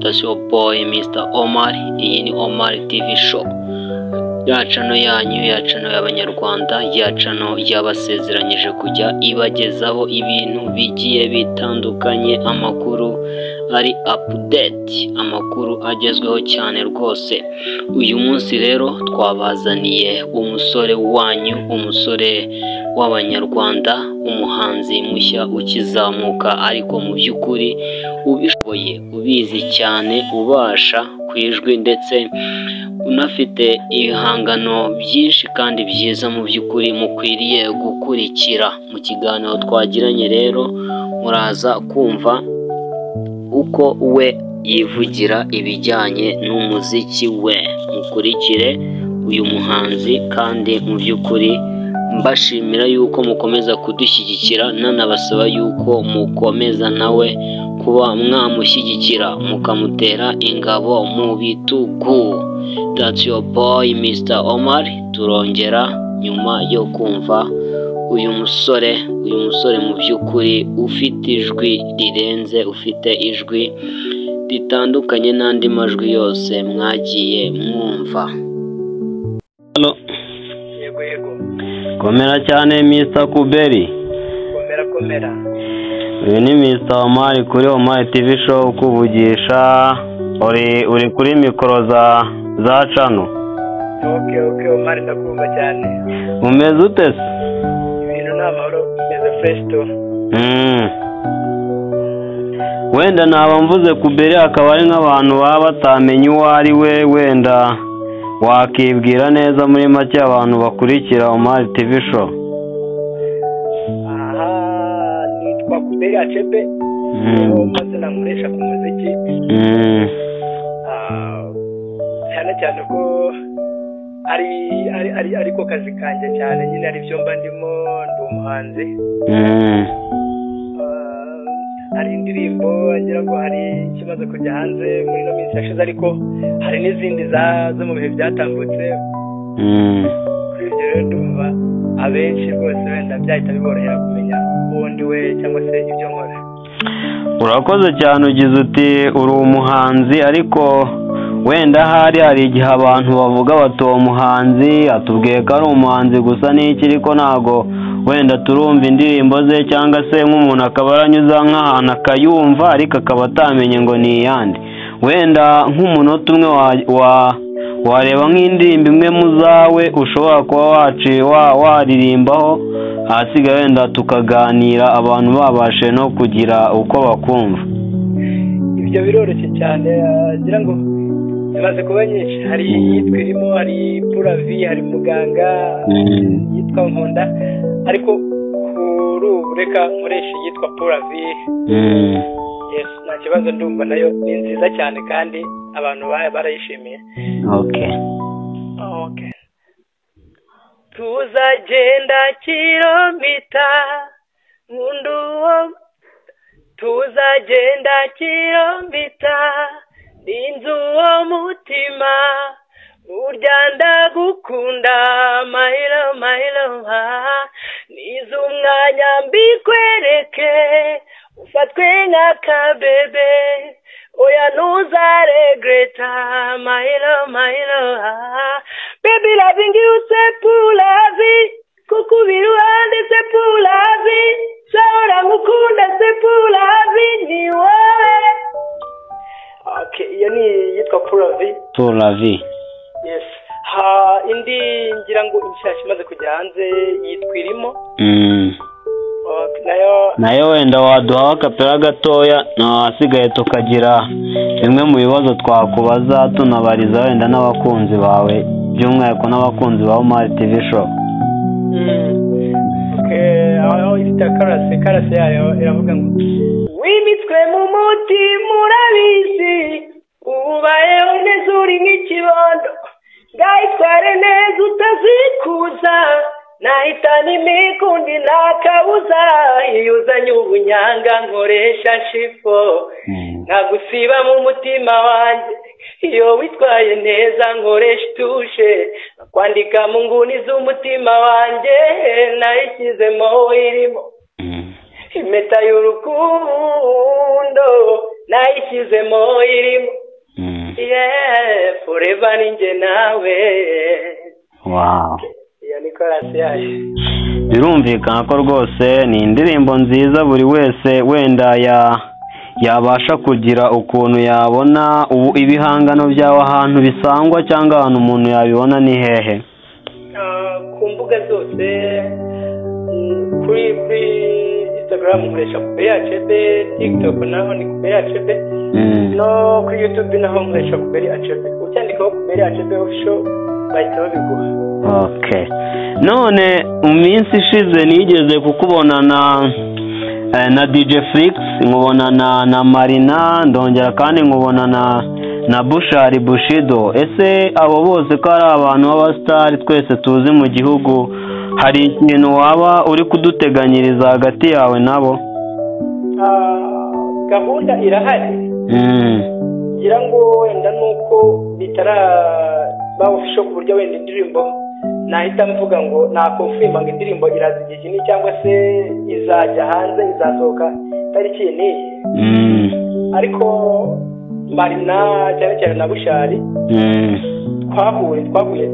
That's your boy Mr. Omar. Iyi ni Omar TV Show, ya channel yanyu, ya channel y'Abanyarwanda, ya channel yabasezeranyije kujya ibagezaho ibintu bigiye bitandukanye, amakuru ari update, amakuru agezweho cyane rwose. Uyu munsi rero twabazaniye umusore wanyu, umusore w'Abanyarwanda, umuhanzi mushya ukizamuka, ariko mu by'ukuri ubishoboye, ubizi cyane, ubasha ku ijwi, ndetse unafite ibihangano byinshi kandi byiza mu by'ukuri mukwiriye gukurikira. Mu kiganiro twagiranye rero muraza kumva uko we yivugira ibijyanye n'umuziki we. Mukurikire uyu muhanzi, kandi mu by'ukuri mbashimira yuko mukomeza kudushyigikira, nanabasaba yuko mukomeza nawe kuba mwamushyigikira, mukamutera ingabo mu bitugu. That's your boy Mr. Omar. Turongera nyuma yo kumva uyu musore, uyu musore mu by'ukuri ufite ijwi rirenze, ufite ijwi ritandukanye n'andi majwi yose mwagiye mwumva. Yego yego. Komera cyane, Mr. Kuberi. Komera komera. Uyu ni Mr. Omar kuri Omar TV Show ukuvugisha, uri kuri mikoro za channel. Okay, Omar, ndakumva cyane. Umeze ute se? Ibintu ni amahoro, meze fresh tu. Wenda naba mvuze Kuberi akaba ari nk'abantu baba batamenya uwo ari we, wenda wakibwira neza muri make abantu bakurikira Omar TV Show. Aha, nitwa Kuberi Acebe, niyo mazina nkoresha ku muziki. Cyane cyane ko ari ariko kazi kanjye cyane nyine, ari byo mba ndimo, ndi umuhanzi. Hari indirimbo ngira ngo hari ikibazo kujya hanze muri ino minsi yashize, ariko hari n'izindi zo mu bihe byatambutse. Kuri ibyo rero ndumva abenshi rwose wenda byahita biborohera kumenya uwo ndi we cyangwa se ibyo nkora. Urakoze cyane. Ugize uti uri umuhanzi, ariko wenda hari igihe abantu bavuga bati uwo muhanzi atubwiye ko ari umuhanzi gusa n'iki, ariko ntago wenda turumva indirimbo ze, cyangwa se nk'umuntu akaba aranyuza nk'ahantu akayumva ariko akaba atamenye ngo ni iyande. Wenda nk'umunota umwe wareba nk'indirimbo imwe mu zawe ushobora kuba waririmbaho, ahasigaye wenda tukaganira, abantu babashe no kugira uko bakumva. Ibyo biroroshye cyane, ngira ngo zimaze kuba nyinshi. Hari iyitwa Irimo, hari Puravi, hari Muganga, yitwa Nkunda, ariko kuri ubu reka nkoresha iyitwa Puravi. Yes, nta kibazo, ndumva nayo ni nziza cyane kandi abantu barayishimiye. Okay. Tuzagenda kilomita nkundu, tuzagenda kilomita inzu uwo mutima, burya ndagukunda, my love, my love. Nize umwanya mbikwereke, ufatwe nk'akabebe, oya ntuzaregreta, my love, my love. Baby, loving you c'est pour la vie, kukuba iruhande c'est pour la vie, nzahora ngukunda c'est pour la vie, ni wowe. Okay, iyo ni iyitwa Puravi. Pour la vie. Yes. Ha, indi ngira ngo inshyashya imaze kujya hanze yitwa Irimo. Okay, nayo Nayo wenda waduhaho akapera gatoya, ahasigaye tukagira bimwe mu bibazo twakubaza, tunabariza wenda n'abakunzi bawe, by'umwihariko n'abakunzi ba Omar TV Show. Okay, aho ifite chorus yayo iravuga ngo: wimitswe mu mutima urabizi, ubayeho neza uri nk'ikibondo, ngayitware neza utazikuza, nahitana imikundi nta kabuza, iyo uzanye ubunyanga nkoresha shifo, nkagusiba mu mutima wanjye, iyo witwaye neza nkoresha itushe, kwandika mu nguni z'umutima wanjye, nayishyizemo Irimo impeta y'urukundo. Nayishyizemo irimo. Yeah, forever ninjye nawe. Wow. Iyo ni chorus yayo. Birumvikana ko rwose ni indirimbo nziza, buri wese wenda yabasha kugira ukuntu yabona. Ubu ibihangano byawe ahantu bisangwa cyangwa ahantu umuntu yabibona ni hehe? Ku mbuga zose, kuri Instagram nkoresha Kuberi Acebe, TikTok naho ni Kuberi Acebe, no kuri YouTube naho nkoresha Kuberi Acebe. Ucyandikaho Kuberi Acebe Official bahita babiguha. Okay. None mu minsi ishize nigeze kukubona na DJ Flix, nkubona na Marina, ndongera kandi nkubona na Bushari Bushido. Ese abo bose ko ari abantu b'abasitari twese tuzi mu gihugu, hari ikintu waba uri kuduteganyiriza hagati yawe nabo? Gahunda irahari. Ngira ngo wenda nuko bitaraba official ku buryo wenda indirimbo nahita mvuga ngo nakonfirma ngo indirimbo iraza igihe kinini cyangwa se izajya hanze, izasohoka tariki iyi n'iyi. Ariko Marina cyane cyane na Bushari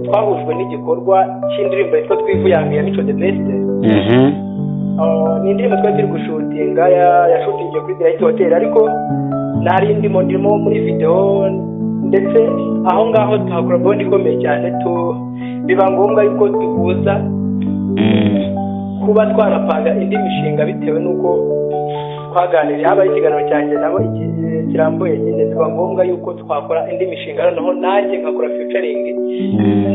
twahujwe n'igikorwa cy'indirimbo yitwa Twivuyange ya Mico The Best. Ni indirimbo twari turi gushutinga, yashutingiye kuri Delight Hotel, ariko nari ndimo muri video, ndetse aho ngaho tuhakora bond ikomeye cyane, biba ngombwa yuko duhuza kuba twanapanga indi mishinga bitewe n'uko twaganiriye. Habaye ikiganiro cyanjye nabo kirambuye nyine, biba ngombwa yuko twakora indi mishinga, noneho nanjye nkakora featuring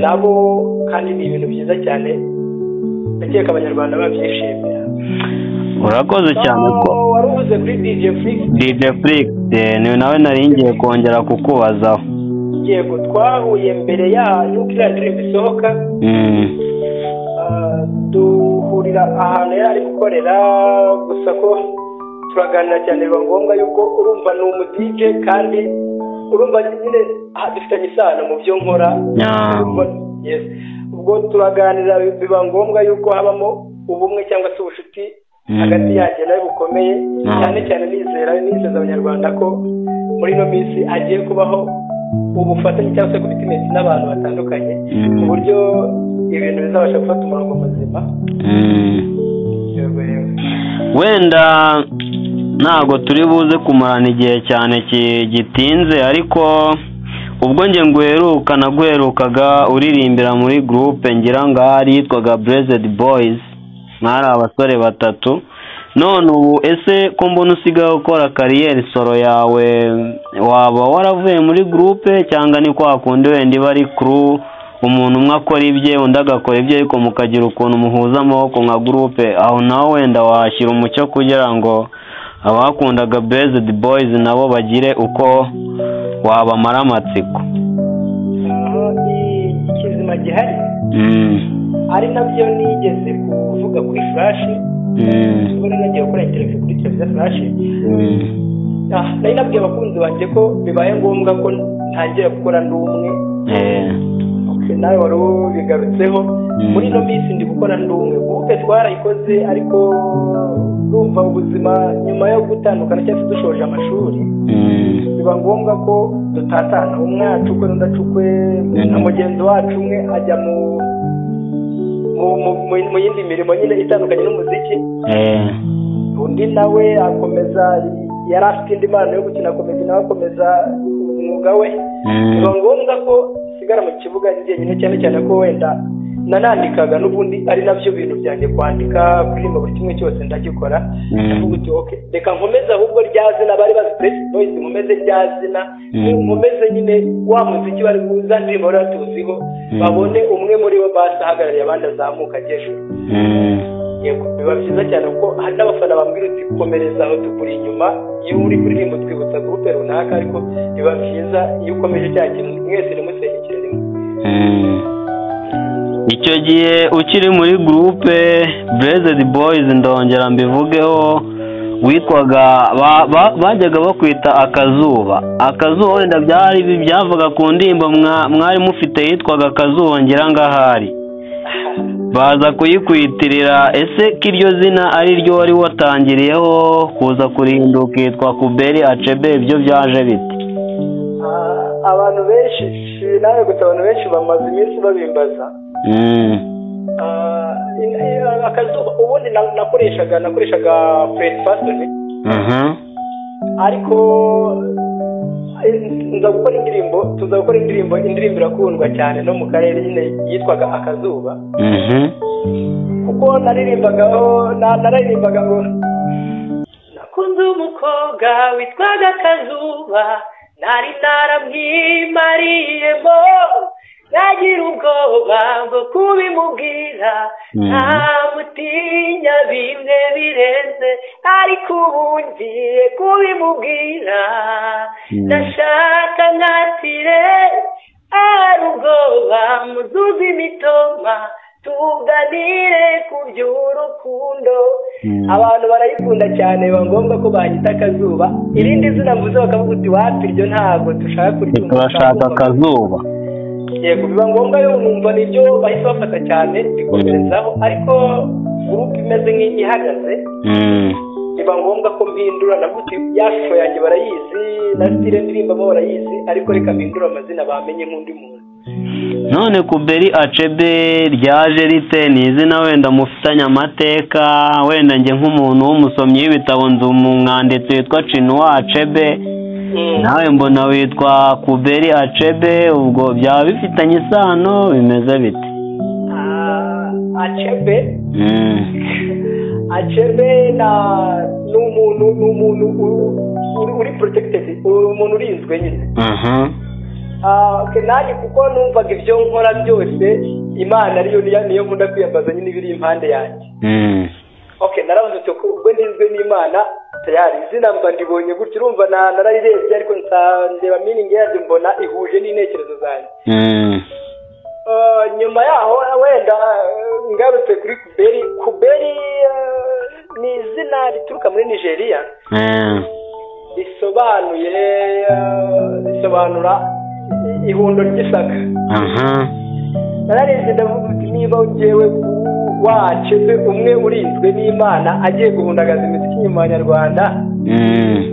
nabo, kandi ni ibintu byiza cyane, ndakeka Abanyarwanda babyishimira. Urakoze cyane ko wari uvuze kuri DJ Flix. DJ Flix ni nawe nari ngiye kongera kukubazaho. Yego, twahuye mbere y'uko iriya ndirimbo isohoka. Duhurira ahantu yari ari gukorera, gusa ko turaganira cyane, biba ngombwa yuko urumva ni umu DJ, kandi urumva nyine dufitanye isano mu byo nkora. Yes. Ubwo turaganira, biba ngombwa yuko habamo ubumwe cyangwa se ubucuti hagati yanjye nawe bukomeye cyane cyane. Nizeza Abanyarwanda ko muri ino minsi hagiye kubaho ubufatanye cyangwa se commitment n'abantu batandukanye, ku buryo ibintu bizabasha gufata umurongo muzima. Wenda ntabwo turi buze kumarana igihe cyane gitinze, ariko ubwo njye nguheruka naguherukaga uririmbira muri groupe ngira ngo ahari yitwaga Blessed Boys, mwari abasore batatu. None ubu ese ko mbona usigaye ukora carrière solo yawe, waba waravuye muri groupe cyangwa ni kwa kundi wenda iba ari crew, umuntu umwe akora ibye undi agakora ibye, ariko mukagira ukuntu muhuza amaboko nka groupe? Aho nawe wenda washyira umucyo kugira ngo abakundaga Blessed Boys nabo bagire uko wabamara amatsiko. Ikizima gihari ari nabyo nigeze kuvuga kuri Flash, ubwo nagiye gukora interview kuri televiziyo Flash, nari nabwiye abakunzi banjye ko bibaye ngombwa ko ntangira gukora ndi umwe. Nawe wari ubigarutseho, muri ino minsi ndi gukora ndi umwe. Groupe twarayikoze, ariko urumva ubuzima nyuma yo gutandukana cyangwa se dushoje amashuri, biba ngombwa ko dutatana, umwe acukwe n'undi acukwe, na mugenzi wacu umwe ajya mu yindi mirimo nyine itandukanye n'umuziki, undi nawe akomeza, yari afite indi mpano yo gukina komedi, nawe akomeza umwuga we. Biba ngombwa ko nsigara mu kibuga njyenyine, cyane cyane ko wenda nanandikaga n'ubundi ari nabyo bintu byanjye, kwandika, kuririmba, buri kimwe cyose ndagikora. Ndavuga uti okay, reka nkomeze ahubwo rya zina bari bazi Blessed Boys, nkomeze rya zina, nkomeze nyine wa muziki bari za ndirimbo bari batuziho, babone umwe muri bo basi ahagarariye abandi azamuka ajya hejuru. Yego, biba byiza cyane kuko hari n'abafana bambwira uti komereza aho tukuri inyuma, iyo uri kuririmba twibutsa groupe runaka, ariko biba byiza iyo ukomeje cya kintu mwese ntimusenyukire rimwe. Icyo gihe ukiri muri groupe Blessed Boys, ndongera mbivugeho, witwaga bajyaga bakwita Akazuba. Akazuba wenda byari byavuga ku ndirimbo mwari mufite yitwaga Akazuba, ngira ngo ahari. Baza kuyikwitirira. Ese ko iryo zina ari ryo wari watangiriyeho kuza kurihinduka ukitwa Kuberi Achebe, ibyo byaje bite? Abantu benshi, si nawe gusa, abantu benshi bamaze iminsi babimbaza. Akazuba ubundi nakoreshaga Fred Faston, ariko nza gukora indirimbo, tuza gukora indirimbo, indirimbo irakundwa cyane no mu karere nyine, yitwaga Akazuba, kuko nararirimbaga ngo nakunze umukobwa witwaga Kazuba, nari naramwimariyemo, nagira ubwoba bwo kubimubwira, ntamutinya bimwe birenze, ariko ubu ngiye kubimubwira, ndashaka nkatire ari ubwoba, muzuze imitoma tuganire ku by'urukundo. Abantu barayikunda cyane, biba ngombwa ko banyita Akazuba. Irindi zina mvuze bakavuga uti wapi, iryo ntabwo dushaka kuryumva, Turashaka Akazuba. Yego, biba ngombwa yo numva nibyo bahise bafata cyane bikomerezaho, ariko groupe imeze nk'ihagaze, biba ngombwa ko mpindura. Ndavuga uti ya shusho yanjye barayizi, na style ndirimbamo barayizi, ariko reka mpindure amazina bamenye nk'undi muntu. None Kuberi Achebe ryaje rite? Ni izina wenda mufitanye amateka? Wenda njye nk'umuntu w'umusomyi w'ibitabo nzi umwanditsi witwa Chinua Achebe, nawe mbona witwa Kuberi Achebe, ubwo byaba bifitanye isano, bimeze bite? Achebe, Achebe na ni umuntu uri protected, umuntu urinzwe nyine. Okay, nanjye kuko numvaga ibyo nkora byose Imana ariyo niyo nkunda kwiyambaza nyine, ibiri impande yanjye. Okay, naravuze uti ubwo ndinzwe n'Imana, tayari izina mba ndibonye gutyo. Urumva narayirebye, ariko ndeba meaning yaryo, mbona ihuje n'intekerezo zanjye. Nyuma yaho wenda ngarutse kuri Kuberi. Kuberi ni izina rituruka muri Nigeria, risobanuye risobanura ihundo ry'isaka. Nararebye ndavuga uti niba ngewe wacebe umwe urinzwe n'Imana agiye guhundagaza imiziki inyuma Abanyarwanda,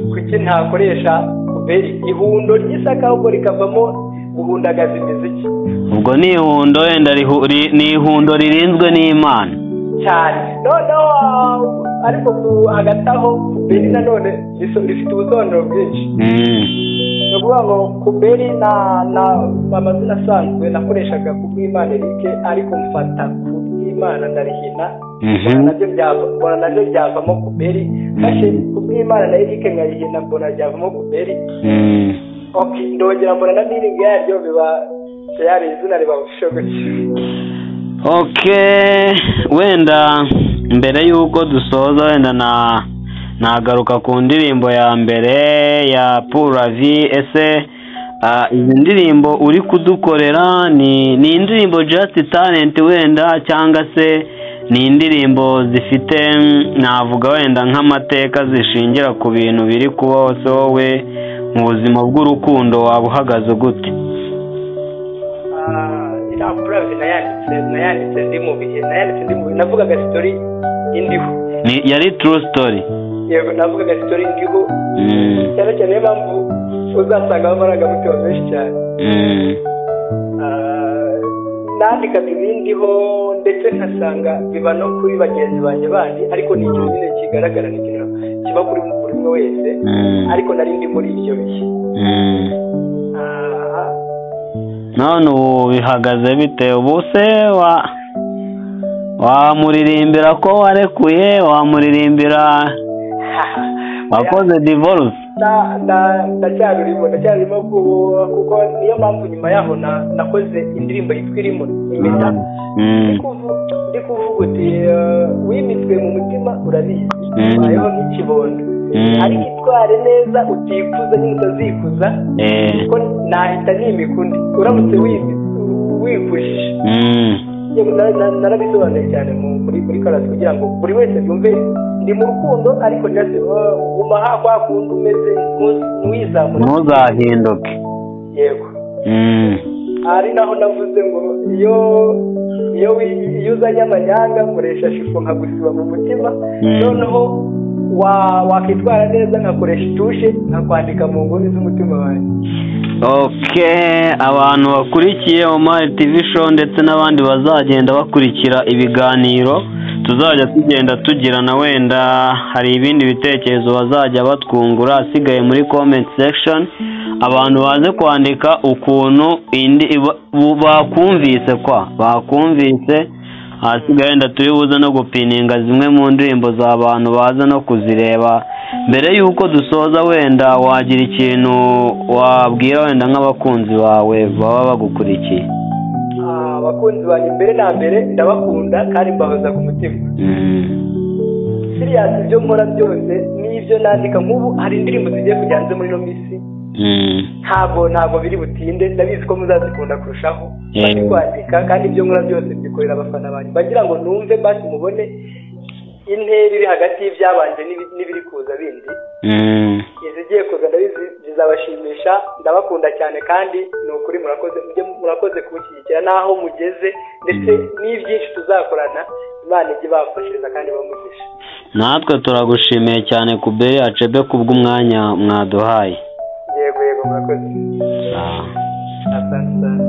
kuki ntakoresha Kuberi, ihundo ry'isaka, ahubwo rikavamo guhundagaza imiziki? Ubwo ni ihundo wenda ni ihundo ririnzwe n'Imana. Cyane. Noneho ariko hagati aho Kuberi nanone rifite ubusobanuro bwinshi. Ni ukuvuga ngo Kuberi na amazina asanzwe nakoreshaga Kubwimana Eric, ariko mfata Kubwimana ndarihina, mbona nabyo byavamo Kuberi. Mfashe Kubwimana na Eric nkayihina, mbona byavamo Kuberi. Okay, ndongera mbona na meaning yaryo, biba tayari izina riba official gutyo. Okay, wenda mbere y'uko dusoza, wenda na nagaruka ku ndirimbo ya mbere ya Puravi. Ese izi ndirimbo uri kudukorera ni indirimbo just talent wenda, cyangwa se ni indirimbo zifite, navuga wenda nk'amateka, zishingira ku bintu biri kubaho? Se wowe mu buzima bw'urukundo waba uhagaze gute? Iriya Puravi nayanditse ndi mu bihe, nayanditse ndi mu bihe, navugaga story indiho. Ni yari true story? Yego, navugaga story ndiho cyane cyane, niyo mpamvu uzasangamo amarangamutima menshi cyane. Nandikaga ibindiho, ndetse nkasanga biba no kuri bagenzi banjye bandi, ariko ni ikintu nyine kigaragara, ni ikintu kiba kuri buri umwe wese, ariko nari ndi muri ibyo bihe. None ubu bihagaze bite? Ubu se wamuririmbira ko warekuye, wamuririmbira wakoze divorce? Ndacyarurimo kuko niyo mpamvu nyuma yaho nakoze indirimbo yitwa Irimo Impeta. Ndi kuvuga uti wimitswe mu mutima urabizi, ubayeho nk'ikibondo, ariko itware neza utikuza nyine, utazikuza, kuko nahita nimika undi uramutse wikujije. Narabisobanuye cyane muri chorus kugira ngo buri wese yumve ndi mu rukundo, ariko just guma kwa kundi umeze, ntiwizamure. Ntuzahinduke. Yego. Ari naho navuze ngo iyo uzanye amanyanga nkoresha shifo nkagusiba mu mutima, noneho wakwitwara neza nkakoresha itushe nkakwandika mu nguni z'umutima wanjye. Okay, abantu bakurikiye Omar TV Show ndetse n'abandi bazagenda bakurikira ibiganiro tuzajya tugenda tugirana, wenda hari ibindi bitekerezo bazajya batwungura asigaye muri comment section, abantu baze kwandika ukuntu indi bakumvise kwa bakumvise, ahasigaye wenda turi buze no gupininga zimwe mu ndirimbo z'abantu baza no kuzireba. Mbere y'uko dusoza, wenda wagira ikintu wabwira wenda nk'abakunzi bawe baba bagukurikiye? Abakunzi banjye mbere na mbere ndabakunda kandi mbahoza ku mutima. Serious, ibyo nkora byose n'ibyo nandika, nk'ubu hari indirimbo zigiye kujya hanze muri ino minsi, ntabwo biri butinde, ndabizi ko muzazikunda kurushaho. Bari kwandika kandi ibyo nkora byose mbikorera abafana banjye, bagira ngo numve basi mubone intera iri hagati y'ibyabanje n'ibiri kuza bindi. Izigiye kuza ndabizi bizabashimisha. Ndabakunda cyane kandi ni ukuri murakoze, murakoze kunshyigikira n'aho mugeze, ndetse n'ibyinshi tuzakorana. Imana ijye ibafashiriza kandi bamugisha. Natwe turagushimiye cyane Kuberi Acebe kubw'umwanya mwaduhaye. Yego yego, murakoze. Sawa. Asante sana.